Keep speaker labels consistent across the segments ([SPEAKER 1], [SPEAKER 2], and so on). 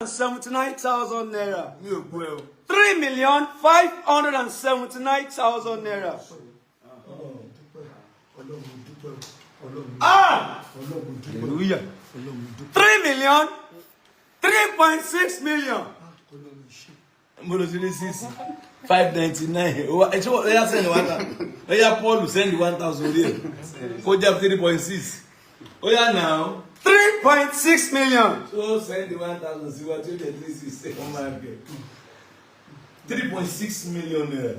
[SPEAKER 1] 79,000 naira.
[SPEAKER 2] Mi ò gbọ́ ẹ o.
[SPEAKER 1] 3,579,000 naira.
[SPEAKER 3] Ọlọ́run dúpẹ́ o. Ọlọ́run.
[SPEAKER 1] Ah!
[SPEAKER 3] Ọlọ́run dúpẹ́.
[SPEAKER 1] Hallelujah.
[SPEAKER 3] Ọlọ́run dúpẹ́.
[SPEAKER 1] 3 million 3.6 million.
[SPEAKER 3] Ọlọ́run ṣe.
[SPEAKER 2] Mo lọ sí ní 6,599. Ẹ ṣé, ó yá, send 1,000. Ó yá, Paul, send 1,000 orí ẹ̀ kó jẹ́ 3.6. Ó yá now.
[SPEAKER 1] 3.6 million.
[SPEAKER 2] So send 1,000 sí wa tí ó jẹ́ 3.6. Ó máa gẹ̀ 3.6 million naira.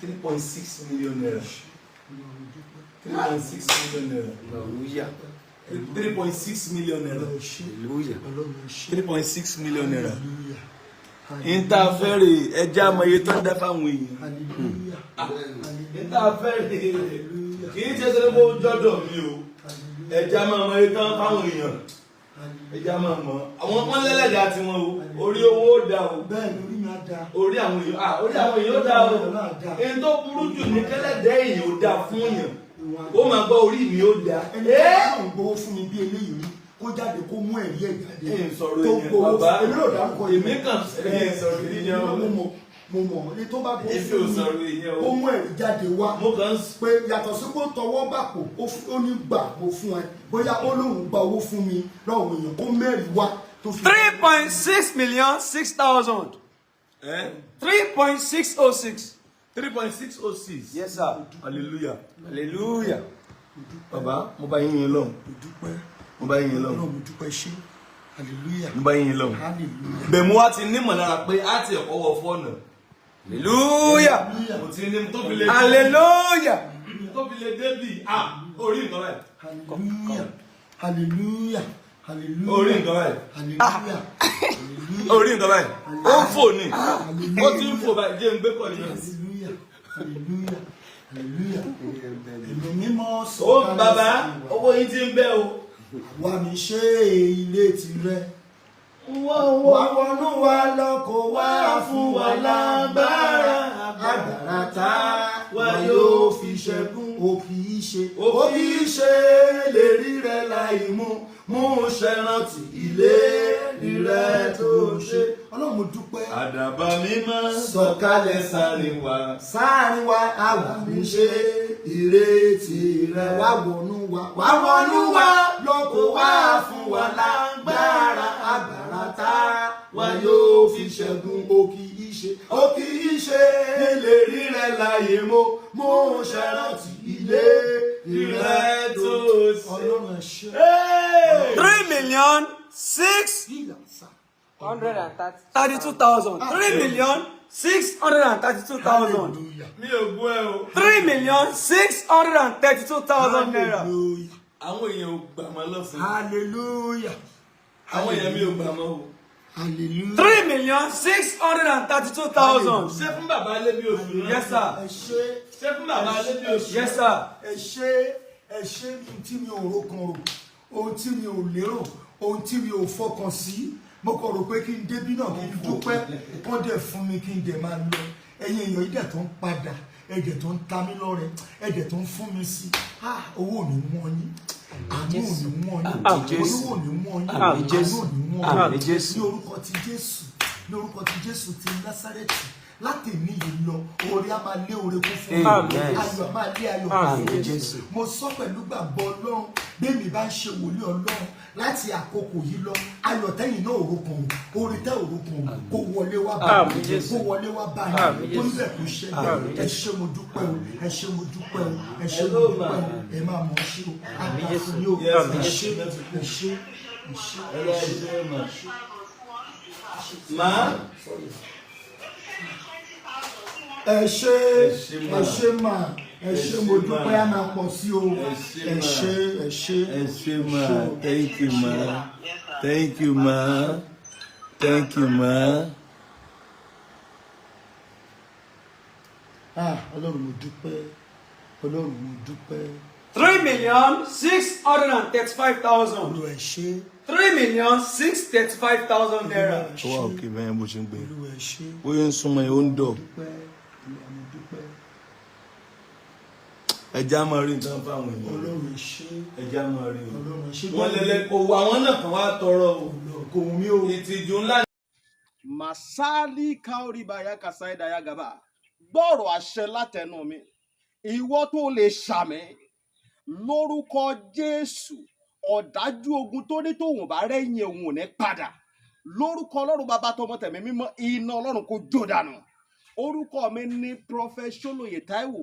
[SPEAKER 2] 3.6 million naira. 3.6 million naira.
[SPEAKER 1] Hallelujah.
[SPEAKER 2] 3.6 million naira.
[SPEAKER 3] Ọlọ́run ṣe.
[SPEAKER 1] Hallelujah.
[SPEAKER 3] Ọlọ́run ṣe.
[SPEAKER 2] 3.6 million naira.
[SPEAKER 3] Hallelujah.
[SPEAKER 2] Ìta fẹ́rẹ̀ ẹja amọye tó ń dá fáwọn èèyàn.
[SPEAKER 3] Hallelujah.
[SPEAKER 2] Ìta fẹ́rẹ̀ kì í ṣe ṣe kó jọ́dọ̀ mi o. Ẹja máa mọ iye tán fáwọn èèyàn. Ẹja máa mọ àwọn wọn lẹ́lẹ́dàá tiwọn o. Orí owó ó dá o.
[SPEAKER 3] Bẹ́ẹ̀ ni, orí mi á da.
[SPEAKER 2] Orí àwọn èèyàn, ah, orí àwọn èèyàn ó dá o. Èyí tó burú jù ní kẹlẹ́dẹ́ èèyàn ó dá fún èèyàn, ó máa gbọ́ orí mi ó dá.
[SPEAKER 3] Ẹni tó ń gbowó fún mi bí eléyìí rí, kó jáde, kó mú ẹ̀rí ẹ̀ jáde.
[SPEAKER 2] Ẹ̀ ń sọ̀rọ̀
[SPEAKER 3] Tó
[SPEAKER 2] èèyàn,
[SPEAKER 3] gbowó
[SPEAKER 2] bàbá.
[SPEAKER 3] fún èmi náà, dárúkọ.
[SPEAKER 2] Èmi kàn ẹ̀ ń sọ̀rọ̀ èèyàn o.
[SPEAKER 3] Mo mọ̀, mo mọ̀ ní tó bá gbowó
[SPEAKER 2] Èmi ò
[SPEAKER 3] fún
[SPEAKER 2] sọ̀rọ̀
[SPEAKER 3] mi,
[SPEAKER 2] èèyàn o.
[SPEAKER 3] kó mú ẹ̀rí jáde wá
[SPEAKER 2] Mo kàn ń
[SPEAKER 3] pé yàtọ̀ sí pé ó tọwọ́ bàpò, ó ní gbà mo fún ẹ, bóyá ó lóun gba owó fún mi lọ́wọ́ èèyàn, kó mẹ́rin wá tó fi.
[SPEAKER 1] 3.6 million 6,000.
[SPEAKER 2] Ẹ́
[SPEAKER 1] 3.606.
[SPEAKER 2] 3.606.
[SPEAKER 1] Yes, sir.
[SPEAKER 2] Hallelujah.
[SPEAKER 1] Hallelujah.
[SPEAKER 2] Bàbá, mo bá yín yín lọ́hùn.
[SPEAKER 3] Mo dúpẹ́.
[SPEAKER 2] Mo bá yín yín lọ́hùn.
[SPEAKER 3] Ọlọ́run, mo dúpẹ́, ṣé. Hallelujah.
[SPEAKER 2] Mo bá yín yín lọ́hùn.
[SPEAKER 3] Hallelujah.
[SPEAKER 2] Bẹ̀mú wa ti nímọ̀ lára pé á ti ẹ̀kọ́ wọ fọ́ọ̀nà.
[SPEAKER 1] Hallelujah.
[SPEAKER 2] Mo ti ní tó fi lè
[SPEAKER 1] Hallelujah.
[SPEAKER 2] tó fi lè débì. Ah, orí nǹkan báyìí.
[SPEAKER 3] Hallelujah, hallelujah, hallelujah.
[SPEAKER 2] Orí nǹkan báyìí.
[SPEAKER 3] Hallelujah.
[SPEAKER 2] Orí nǹkan báyìí, ó ń fò ní, ó ti ń fò báyìí. Jẹ́ ń gbé kọ́ nínú.
[SPEAKER 3] Hallelujah, hallelujah, hallelujah. Ẹ̀mí mímọ́
[SPEAKER 2] Ó
[SPEAKER 3] sọ̀kalẹ̀
[SPEAKER 2] bàbá
[SPEAKER 3] sí wa.
[SPEAKER 2] Owó yín ti ń bẹ́ o.
[SPEAKER 3] Wá mi ṣe ilé tirẹ̀. Wá wọnú wa lọ, kó wá fún wa lágbára, agbára tá wa yóò fi ṣẹ́gun. Ó kì í ṣe, ó kì í ṣe lérí rẹ̀ láì mú mú ṣe, rántí ìlérí rẹ̀ tó ṣe. Ọlọ́run, mo dúpẹ́.
[SPEAKER 2] Àdàbà mímọ́
[SPEAKER 3] Sọ̀kalẹ̀
[SPEAKER 2] sáré wa.
[SPEAKER 3] Sáàrin wa, àwa mi ṣe ìrètí rẹ̀. Wá wọnú wa, wá wọnú wa lọ, kó wá fún wa lágbára, agbára tá wa yóò fi ṣẹ́gun. Ó kì í ṣe, ó kì í ṣe ìlérí rẹ̀ láyé mo mú ṣe, rántí ìlérí rẹ̀ tó
[SPEAKER 2] ṣe.
[SPEAKER 3] Ọlọ́run, ẹ ṣé.
[SPEAKER 1] 3 million 6
[SPEAKER 3] Ìlàsà.
[SPEAKER 4] 130.
[SPEAKER 1] 32,000. 3,632,000.
[SPEAKER 3] Hallelujah.
[SPEAKER 2] Mi ò gbọ́ ẹ o.
[SPEAKER 1] 3,632,000 naira.
[SPEAKER 3] Hallelujah.
[SPEAKER 2] Àwọn èèyàn ò gbà mọ́ lọ́sàn-án.
[SPEAKER 3] Hallelujah.
[SPEAKER 2] Àwọn èèyàn mi ò gbà mọ́ o.
[SPEAKER 3] Hallelujah.
[SPEAKER 1] 3,632,000.
[SPEAKER 2] Ṣé fún bàbá alẹ́ bí oṣù náà?
[SPEAKER 1] Yes, sir.
[SPEAKER 3] Ẹ ṣé.
[SPEAKER 2] Ṣé fún bàbá alẹ́ bí oṣù?
[SPEAKER 1] Yes, sir.
[SPEAKER 3] Ẹ ṣé, ẹ ṣé. Ohun tí mi ò ro kan rò, ohun tí mi ò lérò, ohun tí mi ò fọkàn sí, mo kàn rò pé kí n débí náà, kí n dúpẹ́, kán dẹ̀ fún mi, kí n dẹ̀ máa lọ. Ẹ̀yin èèyàn yìí dẹ̀ tó ń padà, ẹ̀dẹ̀ tó ń ta mí lọ́rẹ, ẹ̀dẹ̀ tó ń fún mi sí. Ah, owó ò ní wọ́n yín, àánú ò ní wọ́n yín,
[SPEAKER 1] Àmín Jésù.
[SPEAKER 3] olówó ò ní wọ́n yín,
[SPEAKER 1] Àmín Jésù.
[SPEAKER 3] àánú ò ní wọ́n
[SPEAKER 1] Àmín
[SPEAKER 3] yín.
[SPEAKER 1] Jésù.
[SPEAKER 3] Ní orúkọ ti Jésù, ní orúkọ ti Jésù ti Násárẹ́tì, láti ní yìí lọ, oore á máa lé oore kún fún mi,
[SPEAKER 1] Amen.
[SPEAKER 3] ayọ̀ á máa lé ayọ̀ kún
[SPEAKER 1] Àmín
[SPEAKER 3] fún mi.
[SPEAKER 1] Jésù.
[SPEAKER 3] Mo sọ pẹ̀lú gbàgbọ́ Ọlọ́run, bẹ́ẹ̀mi bá ń ṣe wòlíì Ọlọ́run, láti àkókò yìí lọ, ayọ̀ tẹ́yìn náà òrokàn o, orí tẹ́ òrokàn o, kó wọlé wá bá
[SPEAKER 4] Àmín
[SPEAKER 3] mi,
[SPEAKER 4] Jésù.
[SPEAKER 3] kó wọlé wá bá
[SPEAKER 4] Àmín
[SPEAKER 3] yín, kó
[SPEAKER 4] Jésù.
[SPEAKER 3] níbẹ̀ kó ṣe bẹ́ẹ̀.
[SPEAKER 4] Àmín.
[SPEAKER 3] Ẹ ṣé, mo dúpẹ́ o. Ẹ ṣé, mo dúpẹ́ o. Ẹ ṣé, mo
[SPEAKER 2] Hello,
[SPEAKER 3] dúpẹ́
[SPEAKER 2] ma.
[SPEAKER 3] o. Ẹ máa mọ̀ ọ́ ṣe o. Àgbà fún yín o.
[SPEAKER 2] Yes,
[SPEAKER 3] Ẹ
[SPEAKER 2] ma.
[SPEAKER 3] ṣé, ẹ ṣé, ẹ ṣé.
[SPEAKER 2] Ẹ lọ ṣe mà. Má.
[SPEAKER 3] Ẹ ṣé.
[SPEAKER 2] Ẹ ṣé mà.
[SPEAKER 3] Ẹ ṣé mà, ẹ ṣé, mo
[SPEAKER 2] Ẹ ṣé mà.
[SPEAKER 3] dúpẹ́. Á máa pọ̀ sí o.
[SPEAKER 2] Ẹ ṣé
[SPEAKER 3] Ẹ
[SPEAKER 2] mà.
[SPEAKER 3] ṣé, ẹ ṣé.
[SPEAKER 2] Ẹ ṣé mà. Thank you, ma. Thank you, ma. Thank you, ma.
[SPEAKER 3] Ah, Ọlọ́run, mo dúpẹ́. Ọlọ́run, mo dúpẹ́.
[SPEAKER 1] 3,635,000.
[SPEAKER 3] Olúwa, ẹ ṣé.
[SPEAKER 1] 3,635,000 naira.
[SPEAKER 2] Ó wà òkè bẹ́ẹ̀ bó ṣe ń gbé.
[SPEAKER 3] Olúwa, ẹ ṣé.
[SPEAKER 2] Bóyá ń súnmọ́ yẹn, ó ń dọ̀.
[SPEAKER 3] Dúpẹ́. Olúwa, mo dúpẹ́.
[SPEAKER 2] Ẹja máa rí nǹkan fáwọn èèyàn.
[SPEAKER 3] Ọlọ́run ṣe.
[SPEAKER 2] Ẹja máa rí o.
[SPEAKER 3] Ọlọ́run ṣe.
[SPEAKER 2] Wọn lẹlẹ owó àwọn náà kàn wá tọrọ o.
[SPEAKER 3] Kò wù mí o.
[SPEAKER 2] Ìtìjú ńlá.
[SPEAKER 4] Masali kaoribaya kasaidaya gaba. Gbọ́rọ̀ àṣẹ látẹnu mi, ìwọ tó lè ṣàmì lórúkọ Jésù, ọ̀dájú ogun tó ní tóun bá rẹ́yìn òun ò ní padà, lórúkọ Ọlọ́run Bàbá, tọmọ, tẹ̀mí mímọ́, iná Ọlọ́run kò jó dànù. Orúkọ mi ní Prophet Ṣólóyè Táíwò,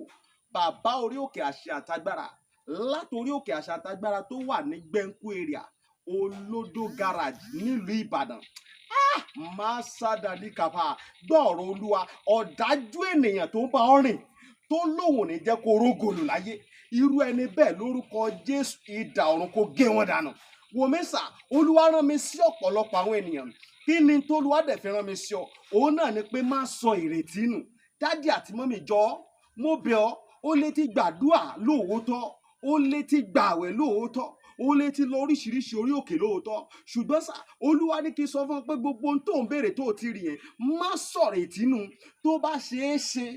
[SPEAKER 4] bàbá orí òkè àṣẹ àtagbára, látòrí òkè àṣẹ àtagbára tó wà ní Gbẹ̀ǹkú area, Olódó Garage, nílùú Ìbàdàn. Máa kàfà gbọ́ọ̀rọ̀ Olúwa. Ọ̀dájú ènìyàn tó ń bá ọ rìn, tó lóun ò ní jẹ́ kó rógòlù láyé, irú ẹni bẹ́ẹ̀, lórúkọ Jésù, idà ọ̀run kó gé wọn dànù. Wòmísà, Olúwa rán mi sí ọ̀pọ̀lọpọ̀ àwọn ènìyàn. Kí ni tólúwa dẹ̀ fi rán mi sí ọ? Òun náà ni pé má sọ ìrètí nù. Daddy àti mummy, jọ̀ọ́, mo bẹ̀ ọ́. Ó lè ti gbàdúà lóòótọ́, ó lè ti gbààwẹ̀ lóòótọ́, ó lè ti lọ oríṣiríṣi orí òkè lóòótọ́, ṣùgbọ́n sà, Olúwa ní kí n sọ fún ọ pé gbogbo ohun tó ń béèrè tó ti rí yẹn, má sọ̀rọ̀ ìtínú. Tó bá ṣeé ṣe,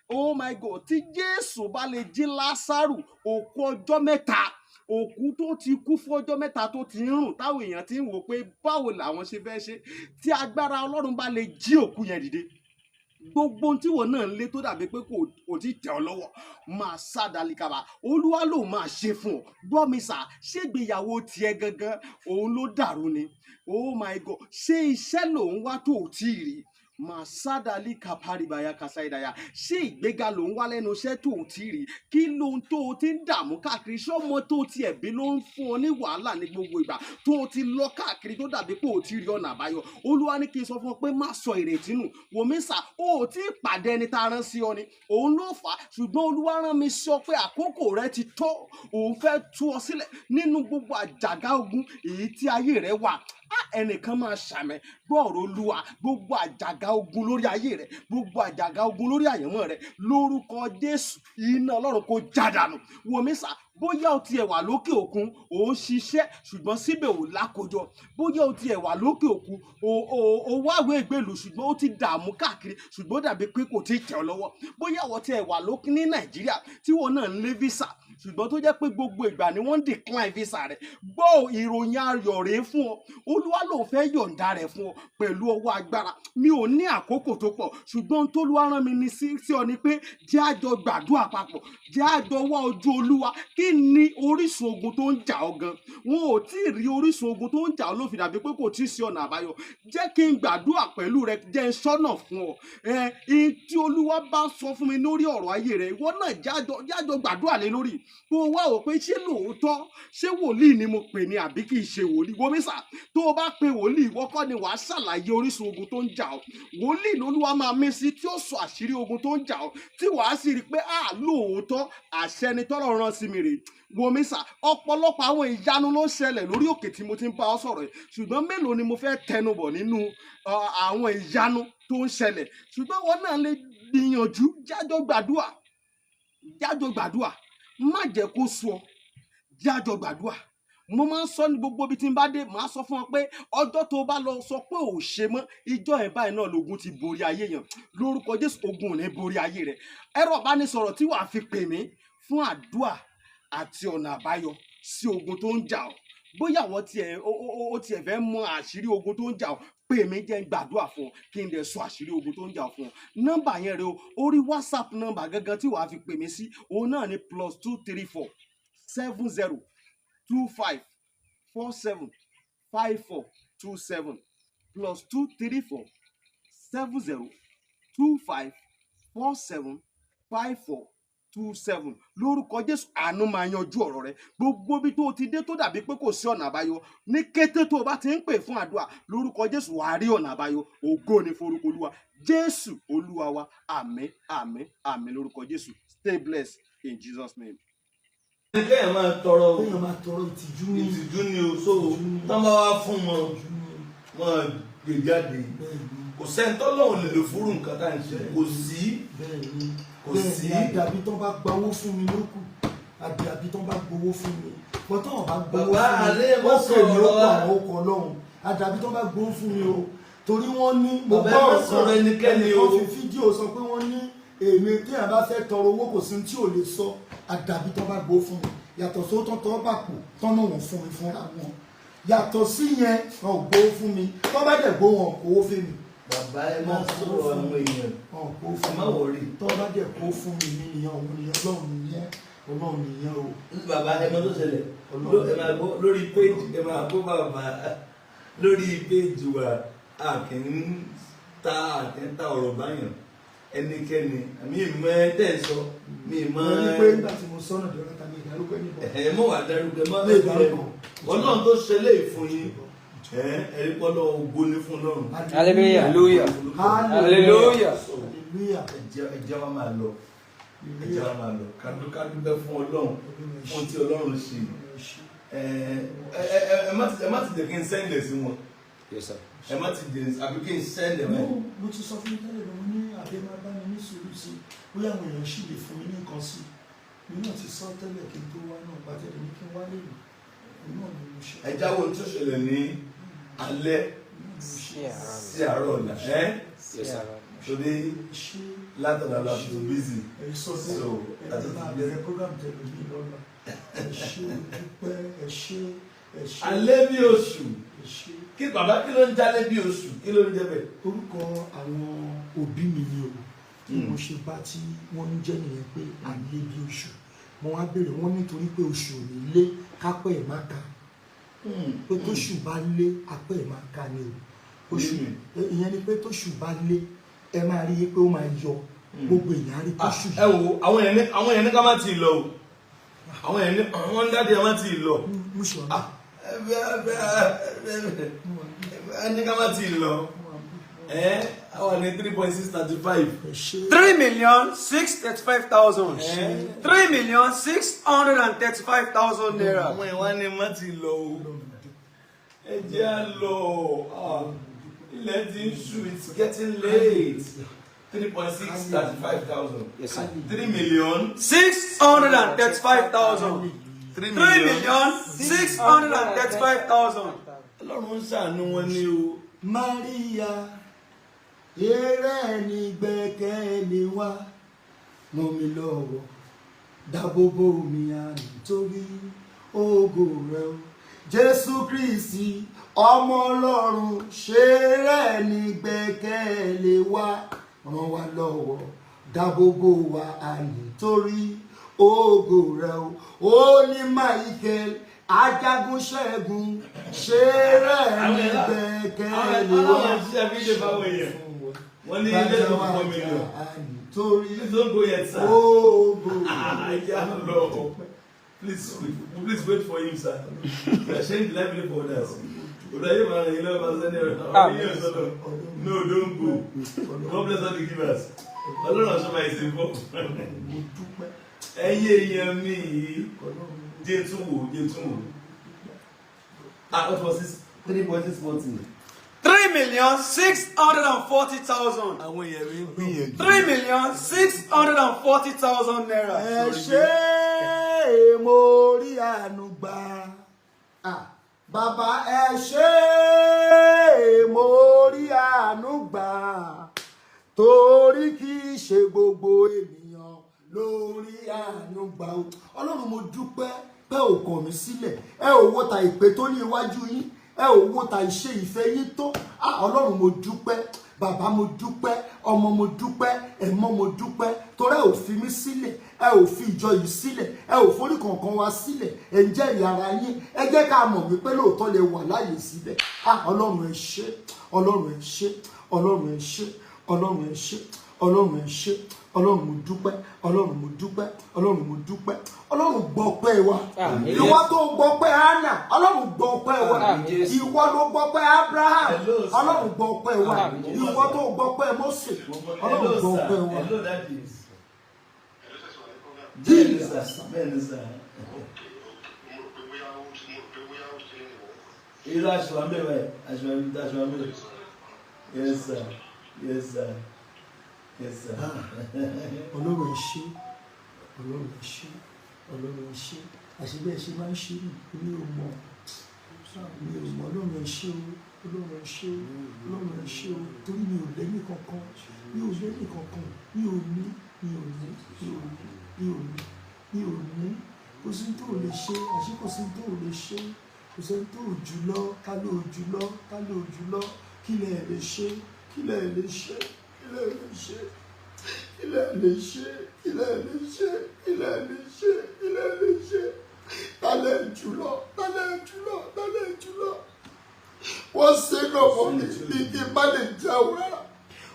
[SPEAKER 4] oh my God, tí Jésù bá lè jí Lásárù, òkú ọjọ́ 3, òkú tó ti kú fún ọjọ́ 3, tó ti ń rùn, táwọn èèyàn ti ń wò pé báwo làwọn ṣe fẹ́ ṣe, tí agbára Ọlọ́run bá lè jí òkú yẹn dìde, gbogbo ohun tí wọn náà ń lé tó dàbí pé kò tí tẹ̀ ọ́ lọ́wọ́, máa sá dalikaba, Olúwa ló máa ṣe fún ọ. Gbọ́ mi sà, ṣégbéyàwó tiẹ̀ gangan òun ló dàrú ni? Oh my God, ṣé iṣẹ́ lòun wá tó ò tí ì rí? Màsádàlì kàpárìbàyà kàsáìdàyà. Ṣé ìgbéga ló ń wá lẹ́nu iṣẹ́ tó ò tí ì rí? Kí lóhun tó o ti ń dààmú káàkiri? Ṣọ́mọ tó o ti ẹ̀bí ló ń fún ọ ní wàhálà ní gbogbo ìgbà tó o ti lọ káàkiri, tó dàbí pé o ti rí ọ̀nà àbáyọ? Olúwa ní kí n sọ fún ọ pé má sọ ìrètí nù. Wòmísà, o ò tí ì pàdé ẹni tá a rán sí ọ ni, òun ló fà á. Ṣùgbọ́n Olúwa rán mi sí ọ pé àkókò rẹ ti tó. Òun fẹ́ tú ọ sílẹ̀ nínú gbogbo àjàgà ogun èyí tí ayé rẹ wà. Á, ẹnìkan máa ṣàmẹ. Gbọ́ọ̀rọ̀ Olúwa, gbogbo àjàgà ogun lórí ayé rẹ, gbogbo àjàgà ogun lórí àyànmọ́ rẹ, lórúkọ Jésù, iná Ọlọ́run kò já dànù. Wòmísà, bóyá o tiẹ̀ wà lókè òkun, ò ń ṣiṣẹ́, ṣùgbọ́n síbẹ̀ ò lákòjọ. Bóyá o tiẹ̀ wà lókè òkun, o wáwé ìgbèlú, ṣùgbọ́n ó ti dààmú káàkiri, ṣùgbọ́n ó dàbí pé kò tí ì tẹ̀ ọ́ lọ́wọ́. Bóyá o tiẹ̀ wà lókè ní Nàìjíríà, tí wọn náà ń lé visa, ṣùgbọ́n tó jẹ́ pé gbogbo ìgbà ni wọ́n ń decline visa rẹ̀, gbọ́, ìròyìn ayọ̀ rèé fún ọ. Olúwa ló fẹ́ yọ̀ǹda rẹ̀ fún ọ pẹ̀lú ọwọ́ agbára. Mi ò ní àkókò tó pọ̀, ṣùgbọ́n tólúwa rán mi ní sí ọ ni pé jẹ́ àjọ gbàdúrà papọ̀, jẹ́ àjọ wá ojú Olúwa. Kí ni orísun ogun tó ń jà ọ́ gan? Wọn ò tí ì rí orísun ogun tó ń jà ọ́ ló fi dàbí pé kò tí ì sí ọ̀nà àbáyọ. Jẹ́ kí n gbàdúrà pẹ̀lú rẹ, jẹ́ n sọ́nà fún ọ. Ẹ ẹ tí Olúwa bá sọ fún mi lórí ọ̀rọ̀ ayé rẹ, ìwọ náà jájọ gbàdúrà lé lórí, kó o wá wò pé ṣé lóòótọ́, ṣé wòlíì ni mo pè ní àbí kì í ṣe wòlíì. Wòmísà, tó o bá pe wòlíì, ìwọ kọ́ ni wàá ṣàlàyé orísun ogun tó ń jà ọ́. Wòlíì lolúwa máa mí sí, tí ó sọ àṣírí ogun tó ń jà ọ́, tí wàá sì rí i pé à lóòótọ́, àṣẹ ni tọ́lọ̀ rán sí mi rèé. Wòmísà, ọ̀pọ̀lọpọ̀ àwọn ìyanu ló ń ṣẹlẹ̀ lórí òkè tí mo ti ń bá ọ sọ̀rọ̀ yìí, ṣùgbọ́n mélòó ni mo fẹ́ tẹnubọ̀ nínú àwọn ìyanu tó ń ṣẹlẹ̀? Ṣùgbọ́n wọn náà lè gbìyànjú, jájọ gbàdúà, jájọ gbàdúà. Má jẹ́ kó sú ọ, jájọ gbàdúà. Mo máa ń sọ ní gbogbo ibi tí n bá dé, màá sọ fún ọ pé ọjọ́ tó bá lọ sọ pé ò ṣe mọ́, ìjọ ẹ̀ báyìí náà lógun ti borí ayé yẹn. Lórúkọ Jésù, ogun ò ní borí ayé rẹ. Ẹ̀rọ ìbánisọ̀rọ̀ tí wàá fi pè mí fún àdúà àti ọ̀nà àbáyọ sí ogun tó ń jà ọ́, bóyá àwọn tiẹ̀ ó tiẹ̀ fẹ́ mọ àṣírí ogun tó ń jà ọ́, pè mí, jẹ́ n gbàdúrà fún ọ, kí n dẹ̀ sọ àṣírí ogun tó ń jà ọ́ fún ọ. Nọ́mbà yẹn rẹ o, orí WhatsApp nọ́mbà gangan tí wàá fi pè mí sí, òun náà ni +234 70 25 47 54 27, +234 70 25 47 54 27. Lórúkọ Jésù, àánú máa yanjú ọ̀rọ̀ rẹ. Gbogbo ibi tó o ti dé tó dàbí pé kò sí ọ̀nà àbáyọ, ní kété tó o bá ti ń pè fún àdúrà, lórúkọ Jésù, wàá rí ọ̀nà àbáyọ. Ògo ni forúkọ Olúwa. Jésù Olúwa wa. Àmín, àmín, àmín lórúkọ Jésù. Stay blessed in Jesus' name.
[SPEAKER 2] Ní kéèyàn máa tọrọ o.
[SPEAKER 3] Kéèyàn máa tọrọ, ìtìjú ní.
[SPEAKER 2] Ìtìjú ni o. So tán bá wá fún wọn, wọn gbé jáde. Kò sẹ́ni tọ́lọ́run lè lò fúrú nǹkan tá à ń ṣe, kò sí.
[SPEAKER 3] Bẹ́ẹ̀ni.
[SPEAKER 2] Kò
[SPEAKER 3] Bẹ́ẹ̀ni.
[SPEAKER 2] sí.
[SPEAKER 3] Àdàbí tán bá gbawó fún mi lókù, àdàbí tán bá gbowó fún mi bọ́tọ̀ wọn bá gbowó
[SPEAKER 2] Bàbá
[SPEAKER 3] fún mi
[SPEAKER 2] alẹ́
[SPEAKER 3] ó
[SPEAKER 2] mọ́
[SPEAKER 3] kè mí ó
[SPEAKER 2] sọ̀rọ̀
[SPEAKER 3] kọ
[SPEAKER 2] wa.
[SPEAKER 3] àwọn okọ̀ ọlọ́run. Àdàbí tán bá gbowó fún mi o, torí wọ́n ní mo
[SPEAKER 2] Bàbá,
[SPEAKER 3] gbọ́
[SPEAKER 2] ẹ má
[SPEAKER 3] ọ̀kan
[SPEAKER 2] sọ̀rọ̀ ẹnikẹ́ni o.
[SPEAKER 3] ẹnìkan fi fídíò sọ pé wọ́n ní èmi, téèyàn bá fẹ́ tọrọ owó, kò sí ohun tí ò lè sọ. Àdàbí tó bá gbó fún mi, yàtọ̀ sóòótọ́ tó bá pò tọ́nà wọn fún mi fúnra wọn, yàtọ̀ sí yẹn wọn ò gbó fún mi. Tó bá dẹ̀ gbó, wọn kò fún mi.
[SPEAKER 2] Bàbá, ẹ má sọ̀rọ̀ àwọn èèyàn.
[SPEAKER 3] Wọn kò fún
[SPEAKER 2] Ẹ má
[SPEAKER 3] mi.
[SPEAKER 2] worry.
[SPEAKER 3] Tó bá dẹ̀ kó fún mi, mi nìyẹn, òun nìyẹn, Ọlọ́run nìyẹn, Ọlọ́run nìyẹn o.
[SPEAKER 2] Bàbá, ẹ mọ tó ṣẹlẹ̀. Ẹ máa gbọ́ lórí péjì, ẹ máa gbọ́ bàbá, lórí péjì wa, a kì í ta ọ̀rọ̀ báyàn ẹnikẹ́ni. Àmì ìmọ̀ ẹ tẹ̀ sọ mi mọ́.
[SPEAKER 3] Mo ní pé nígbà tí mo sọ́nà dọ̀rọ̀ ta mi ìdárúkọ ẹni bọ̀.
[SPEAKER 2] Ẹ mọ̀ wá dárúkọ, ẹ má
[SPEAKER 3] Mi ìdárúkọ.
[SPEAKER 2] Ọlọ́run tó ṣẹlẹ̀ fún yín, ẹ ẹ̀rí pọ́lọ́, ògo ni fún Ọlọ́run.
[SPEAKER 1] Hallelujah. Hallelujah. Hallelujah.
[SPEAKER 3] Hallelujah.
[SPEAKER 2] Ẹ jẹ́ wa máa lọ, ẹ jẹ́ wa máa lọ. Kádúpẹ́ fún Ọlọ́run fún tí Ọlọ́run ṣe. Ẹ ẹ ẹ má ti jẹ́ kí n send ẹ̀ sí wọn.
[SPEAKER 1] Yes, sir.
[SPEAKER 2] Ẹ má ti jẹ́ àbí kí n send ẹ̀
[SPEAKER 3] No,
[SPEAKER 2] mọ́.
[SPEAKER 3] mo ti sọ fún mi tẹ́lẹ̀ lọ́wọ́ ní àbẹ́ máa bá mi ní sùúrù sí i, bóyá àwọn èèyàn sì lè fún mi ní nǹkan sí i. Mi náà ti sọ tẹ́lẹ̀ kí n tó wá náà, gbàtẹ́lẹ̀ ní kí n wá lè rí mi náà ni mo ṣe.
[SPEAKER 2] Ẹ jáwọ́ ohun tó ṣẹlẹ̀ ní alẹ́ sí àárọ̀ ọ̀la ẹ́.
[SPEAKER 1] Yes, sir.
[SPEAKER 2] Torí
[SPEAKER 3] Ṣé
[SPEAKER 2] látọ̀dá la tó busy.
[SPEAKER 3] ẹ sọ
[SPEAKER 2] So,
[SPEAKER 3] bẹ́ẹ̀, ẹ ti máa bẹ̀rẹ̀ program tẹ̀lé mi lọ́la. Ẹ ṣé, o dúpẹ́, ẹ ṣé, ẹ ṣé.
[SPEAKER 2] Alẹ́ bí oṣù.
[SPEAKER 3] Ẹ ṣé.
[SPEAKER 2] Kí bàbá, kí ló ń jálẹ̀ bí oṣù? Kí ló ń jẹ́ bẹ́ẹ̀?
[SPEAKER 3] Orúkọ àwọn òbí mi ni o. Bí mo ṣe bá tí wọ́n ń jẹ́ nìyẹn, pé alẹ́ bí oṣù. Mo wá béèrè, wọ́n nítorí pé oṣù ò ní lé kápẹ́ ẹ̀ má ka, pé tóṣù bá lé, apẹ́ ẹ̀ máa ka ni o. Oṣù ìyẹn ni pé tóṣù bá lé, ẹ máa rí i pé ó máa yọ, gbogbo èèyàn á rí tóṣù.
[SPEAKER 2] Ẹ wo, àwọn èèyàn ní ká má ti lọ o. Àwọn èèyàn ní wọ́n ń dájú, ẹ má ti lọ.
[SPEAKER 3] Mo ṣe wà.
[SPEAKER 2] Ah, ẹ ní ká má ti lọ. Ẹ àwọn ní 3.635.
[SPEAKER 3] Ẹ ṣé.
[SPEAKER 1] 3,635,000. ₦3,635,000.
[SPEAKER 2] Àwọn èèyàn wá ní má ti lọ o. Ẹ jẹ́ à lọ. Ah, ilẹ̀ ti ń ṣú, it's getting late. 3.635 thousand.
[SPEAKER 1] Yes, sir.
[SPEAKER 2] 3 million.
[SPEAKER 1] 635,000.
[SPEAKER 2] Three
[SPEAKER 1] 3,635,000.
[SPEAKER 2] Ọlọ́run ń ṣàánú wọn ní o.
[SPEAKER 3] Maria, eré ní gbẹ́kẹ̀lé wa, ràn mí lọ́wọ́, dáàbòbò mi, àní torí ògo rẹ o. Jésù Kristi, ọmọ Ọlọ́run, ṣeré ní gbẹ́kẹ̀lé wa, ràn wá lọ́wọ́, dáàbòbò wa, àní torí ògo rẹ o. Ó ní Michael ajagun ṣẹ́gun, ṣeré ní gbẹ́kẹ̀lé wa.
[SPEAKER 2] Àwọn ṣiṣẹ́ fídíò fáwọn èèyàn. Wọ́n ní ilé tó 4 million.
[SPEAKER 3] Torí
[SPEAKER 2] Please don't go yet, sir.
[SPEAKER 3] ògo.
[SPEAKER 2] Yeah, no. Please, please wait for him, sir. We are sharing the library for others. Ọ̀dọ̀ yóò máa rìn lọ́wọ́ máa sẹ́ni ọ̀rọ̀ yóò sọ̀rọ̀. No, don't go. God bless all the givers. Ọlọ́run ọ̀ṣọ́ máa ṣe fọ́.
[SPEAKER 3] Mo dúpẹ́.
[SPEAKER 2] Ẹyẹ èèyàn mi yìí, jẹ́ tún wò, jẹ́ tún wò. Ah, what was this? 3.640.
[SPEAKER 1] 3,640,000.
[SPEAKER 2] Àwọn èèyàn mi ń gbìyànjú.
[SPEAKER 1] ₦3,640,000.
[SPEAKER 3] Ẹ ṣé, mo rí àánú gbà. Ah, bàbá, ẹ ṣé, mo rí àánú gbà, torí kì í ṣe gbogbo ènìyàn ló rí àánú gbà o. Ọlọ́run, mo dúpẹ́ pé ò kọ̀ mí sílẹ̀. Ẹ ò wo ta ìpè tó ní iwájú yín, ẹ ò wo ta ìṣe ìfẹ́ yín tó. Ah, Ọlọ́run, mo dúpẹ́. Bàbá, mo dúpẹ́. Ọmọ, mo dúpẹ́. Ẹ̀mọ́, mo dúpẹ́, torí ẹ ò fi mí sílẹ̀, ẹ ò fi ìjọ yìí sílẹ̀, ẹ ò forí kankan wá sílẹ̀. Ẹ ń jẹ́rìí ara yín, ẹ jẹ́ ká mọ̀ wípé lóòótọ́ lè wà láàyè síbẹ̀. Ah, Ọlọ́run, ẹ ṣé. Ọlọ́run, ẹ ṣé. Ọlọ́run, ẹ ṣé. Ọlọ́run, ẹ ṣé. Ọlọ́run, ẹ ṣé. Ọlọ́run, mo dúpẹ́. Ọlọ́run, mo dúpẹ́. Ọlọ́run, mo dúpẹ́. Ọlọ́run, gbọ́ ọpẹ́ wa.
[SPEAKER 5] Àmín.
[SPEAKER 3] Ìwọ tó gbọ́ ọpẹ́ Hánà, Ọlọ́run, gbọ́ ọpẹ́ wa.
[SPEAKER 5] Àmín, Jésù.
[SPEAKER 3] Ìwọ ló gbọ́ ọpẹ́ Abraham.
[SPEAKER 2] Hello, sir.
[SPEAKER 3] Ọlọ́run, gbọ́ ọpẹ́ wa.
[SPEAKER 5] Àmín, Jésù.
[SPEAKER 3] Ìwọ tó gbọ́ ọpẹ́ Mósè, Ọlọ́run,
[SPEAKER 2] Hello,
[SPEAKER 3] gbọ́
[SPEAKER 2] sir.
[SPEAKER 3] ọpẹ́ wa.
[SPEAKER 2] Hello, daddy. Bẹ́ẹ̀ni sir, bẹ́ẹ̀ni sir. Irú aṣọ àmì rẹ̀, aṣọ àmì, aṣọ àmì rẹ̀. Yes sir, yes sir, yes sir.
[SPEAKER 3] Ọlọ́run, ẹ ṣé. Ọlọ́run, ẹ ṣé. Ọlọ́run, ẹ ṣé. Àṣebẹ́ ẹ ṣe máa ń ṣe nì, mi ò mọ̀, mi ò mọ̀. Ọlọ́run, ẹ ṣé o. Ọlọ́run, ẹ ṣé o. Ọlọ́run, ẹ ṣé o, torí mi ò lẹ́ni kankan, mi ò lẹ́ni kankan, mi ò ní, mi ò ní, mi ò ní, mi ò ní. Mi ò ní. Kò sí tó lè ṣe, àṣé kò sí tó lè ṣe, kò sí tó jùlọ, ká ló jùlọ, ká ló jùlọ, kí lẹ lè ṣe, kí lẹ lè ṣe, kí lẹ lè ṣe, kí lẹ lè ṣe, kí lẹ lè ṣe, kí lẹ lè ṣe, kí lẹ lè ṣe, ta lẹ jùlọ, ta lẹ jùlọ, ta lẹ jùlọ. Wọ́n ṣe dọ̀mọ́ mi bí kí n má lè jẹun rárá,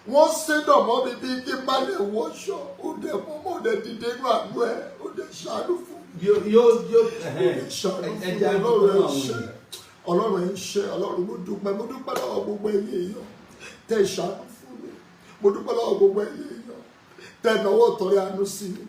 [SPEAKER 3] wọ́n ṣe dọ̀mọ́ mi bí kí n má lè wọṣọ. Ó dẹ̀ mọ́, ó dẹ̀ dìde inú àánú ẹ̀, ó dẹ̀ ṣàánú fún mi,
[SPEAKER 2] Yóò yóò yóò
[SPEAKER 3] ṣàánú fún mi.
[SPEAKER 2] Ẹja
[SPEAKER 3] Ọlọ́run ẹ̀
[SPEAKER 2] àwọn
[SPEAKER 3] ṣe,
[SPEAKER 2] èèyàn.
[SPEAKER 3] Ọlọ́run ẹ̀ ṣe. Ọlọ́run, mo dúpẹ́, mo dúpẹ́ lọ́wọ́ gbogbo ẹ̀yin èèyàn tẹ́ ẹ ṣàánú fún mi. Mo dúpẹ́ lọ́wọ́ gbogbo ẹ̀yin èèyàn tẹ́ ẹ náwó tọrẹ àánú sí mi.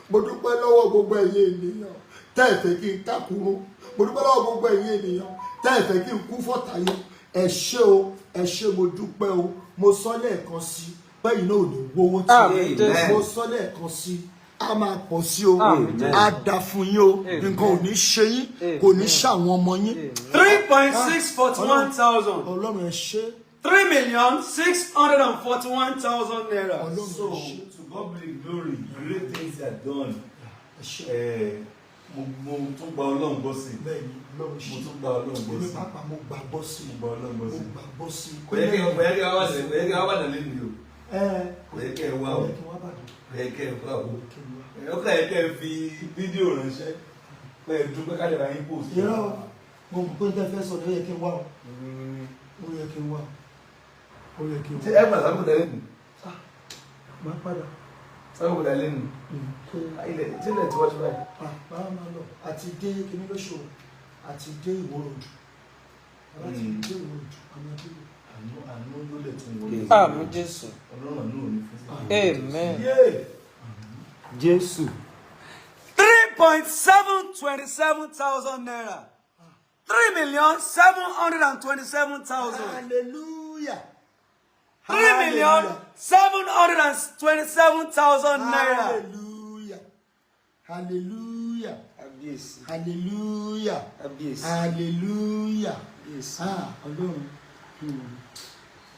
[SPEAKER 3] Mo dúpẹ́ lọ́wọ́ gbogbo ẹ̀yin ènìyàn tẹ́ ẹ fẹ́ kí n kákúrú. Mo dúpẹ́ lọ́wọ́ gbogbo ẹ̀yin ènìyàn tẹ́ ẹ fẹ́ kí n kú fọ́tàyọ. Ẹ ṣé o, ẹ ṣé, mo dúpẹ́ o. Mo sọ lẹ́ẹ̀kan sí bẹ́yìn náà ò ní wówó tí
[SPEAKER 5] Àmín, Jésù.
[SPEAKER 3] mo sọ lẹ́ẹ̀kan sí, a máa pọ̀ sí o.
[SPEAKER 5] Àmín, Jésù.
[SPEAKER 3] Á da fún yín o. Nǹkan ò ní ṣe yín, kò ní ṣàwọn ọmọ yín.
[SPEAKER 1] 3.641 thousand.
[SPEAKER 3] Ọlọ́run, ẹ ṣé.
[SPEAKER 1] 3,641,000 naira.
[SPEAKER 3] Ọlọ́run,
[SPEAKER 2] So
[SPEAKER 3] ẹ ṣé.
[SPEAKER 2] to God be the glory, great things are done.
[SPEAKER 3] Ẹ ṣé.
[SPEAKER 2] Mo tún gba Ọlọ́run gbọ́ sí i.
[SPEAKER 3] Bẹ́ẹ̀ ni, Ọlọ́run
[SPEAKER 2] Mo
[SPEAKER 3] ṣe.
[SPEAKER 2] tún gba Ọlọ́run gbọ́
[SPEAKER 3] Èmi
[SPEAKER 2] sí i.
[SPEAKER 3] pàápàá, mo gbàgbọ́ sí
[SPEAKER 2] Mo
[SPEAKER 3] i.
[SPEAKER 2] gba Ọlọ́run gbọ́
[SPEAKER 3] Mo
[SPEAKER 2] sí i.
[SPEAKER 3] gbàgbọ́ sí i.
[SPEAKER 2] Kò yẹ kí wá wà lẹ́nu o.
[SPEAKER 3] Ẹ
[SPEAKER 2] Kò yẹ kí ẹ wá o.
[SPEAKER 3] Kò yẹ kí wọ́n bàdàn.
[SPEAKER 2] Kò yẹ kí ẹ wá o.
[SPEAKER 3] Kí n wá.
[SPEAKER 2] Ó kàn yẹ kí ẹ fi fídíò ránṣẹ́ pé ẹ dúpẹ́ ká lè bá yín post.
[SPEAKER 3] Irọ́, mo mọ̀ pé n tẹ́ fẹ́ sọ ni. Ó yẹ kí n wá o, ó yẹ kí n wá, ó yẹ kí n
[SPEAKER 2] Ṣé
[SPEAKER 3] wá.
[SPEAKER 2] ẹ gbà sábùdà lẹ́nu?
[SPEAKER 3] Ah, máa padà.
[SPEAKER 2] Sábùdà lẹ́nu. Ilẹ̀ tí ilẹ̀ tí wọ́n ti báyìí.
[SPEAKER 3] Ah, máa máa lọ àti dé kíní lóṣù àti dé Ìwó Road, àti dé Ìwó Road, àmọ́ dé.
[SPEAKER 2] Àánú, àánú ló lè tún wọlé.
[SPEAKER 5] Àmín, Jésù.
[SPEAKER 2] Ọlọ́run àánú ò ní fún sí.
[SPEAKER 5] Amen.
[SPEAKER 2] Yéè!
[SPEAKER 1] Jésù. 3.727 thousand naira. 3,727,000.
[SPEAKER 3] Hallelujah.
[SPEAKER 1] 3,727,000 naira.
[SPEAKER 3] Hallelujah, hallelujah.
[SPEAKER 1] Kábíyèsí.
[SPEAKER 3] Hallelujah.
[SPEAKER 1] Kábíyèsí.
[SPEAKER 3] Hallelujah.
[SPEAKER 1] Kábíyèsí.
[SPEAKER 3] Ah, Ọlọ́run,